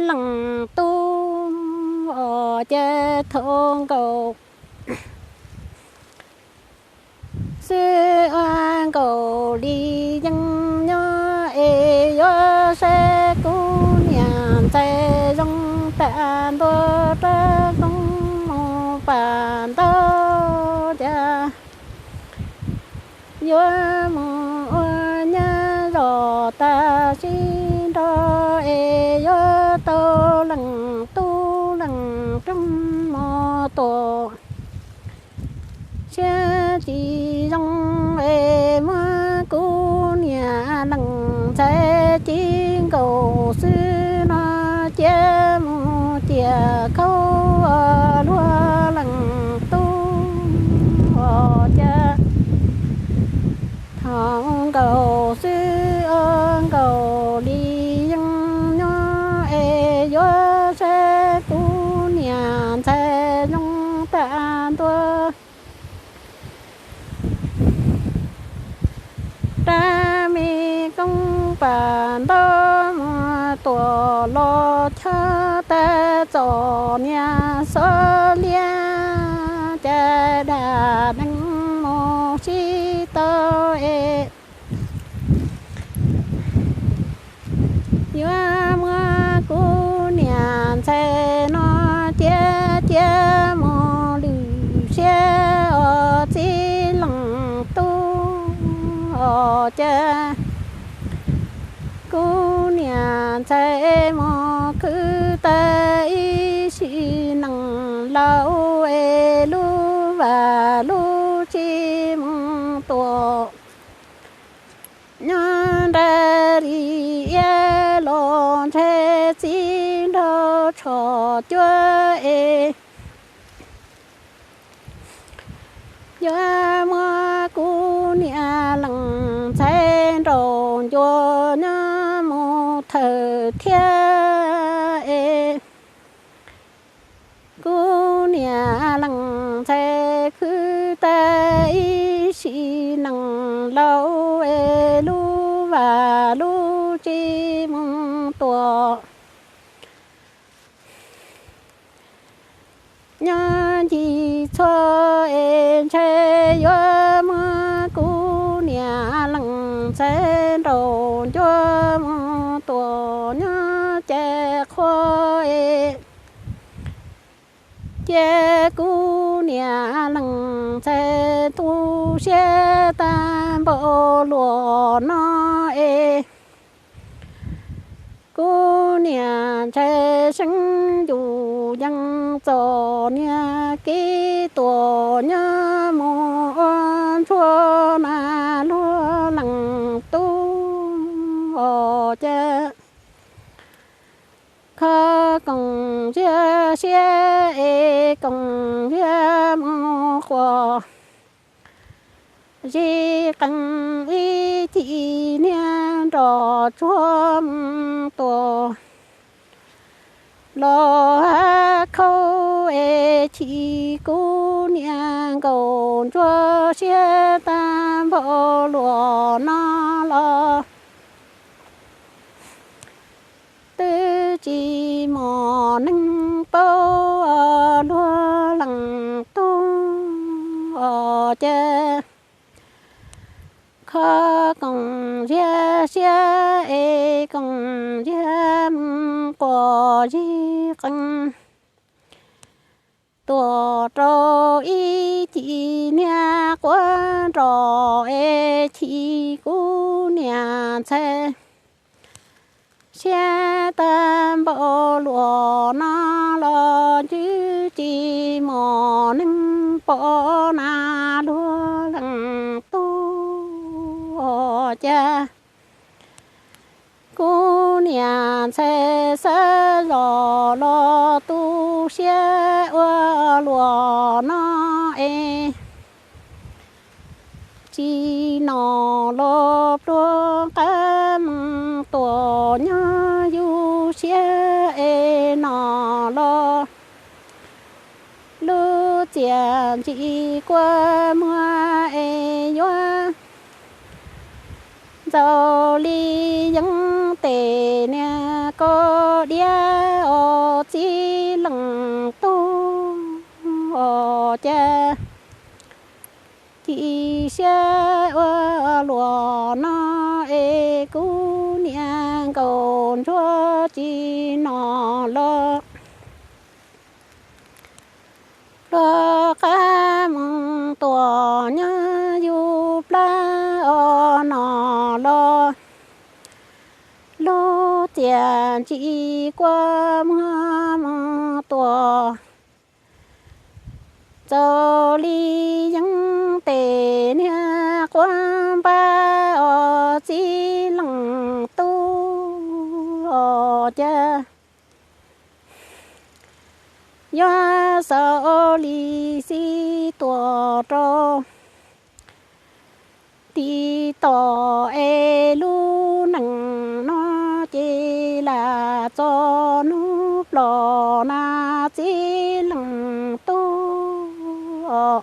leej tub os, cas thaum nkaus xwb ua nkaus li yeej nyob es yuav saib kuv niam ntxhais zoo tag ntua rab nkoob mus pam ntau cas yuav mus ua nyab zos tag sib nrog es yuav tau leej tub leej rooj mus tuam siab tsis zoo es muab kuv niam leej ntxhais ci nkaus xwb no cia mus ciam khaub luag leej tub os, cas thaum nkaus xwb ua nkaus li yeej nyob es yuav saib kuv niam ntxhais zoo tag ntua rab me koob pam ntau mus tuam los chob tag txom niag xob liab cas dag deev mus sib tau es yuav muab kuv niam ntxhais no cia cia mus lwm siab os txiv leej tub os, cas kuv niam ntxhais mus khwv tag ib sim neej laus es lub vaj lub tsev mus tuam nyob nrag li iab los ntshe txiv nraug tsho cuab es yuav muab kuv niam leej ntxhais nraum ncua nyob mus thawm thiab es kuv niam leej ntxhais khwv tag ib sim neej laus es lub vaj lub tsev mus tuam nyob ncig txhua es ntshe yuav muab kuv niam leej ntxhais nraum ncua mus tuam nyob ces qhua es cia kuv niam leej ntxhais tu siab tag npaum luaj no es kuv niam ntxhais seeb yus yeej txom niag kev tuam nyob mus ua ntsuag na luag leej tub os, cas kho koom ziab siab es koom ziab mus quas zib qees ib chim niag nroj tsuag mus tuam los hav khaub es chim kuv niam nkaus ntsuag siab tag npaum luaj no los twb tsis muaj neeg paub luag leej tub os, cas kho koom ziab siab es koom ziab mus quas zib qees tuam rau ib chim niag quav nroj es chim kuv niam ntxhais siab tag npaum luaj no los twb tsis muaj neeg pom na luag leej tub os, cas kuv niam ntxhais xav zos los tu siab ua luaj no es tsis nom los pluag qab mus tuam nyob yus siab es nom los lub txiaj ntsim kua muag es yuav ntxaus li yeeb tes niag Ua diav os txiv leej tub os, cas ci siab ua luaj no es kuv niam nkauj ntsuag tsis nom los, luag qab mus tuam nyob yus plab os nom los, lub txiaj ntsim kua muag mus tuam, txaus li yeeb tes niag quab npab os txiv leej tub os, cas yuav xaus li xib tuam rau tiv tom es lub neej no ces lam txog hnub plom na txiv leej tub os.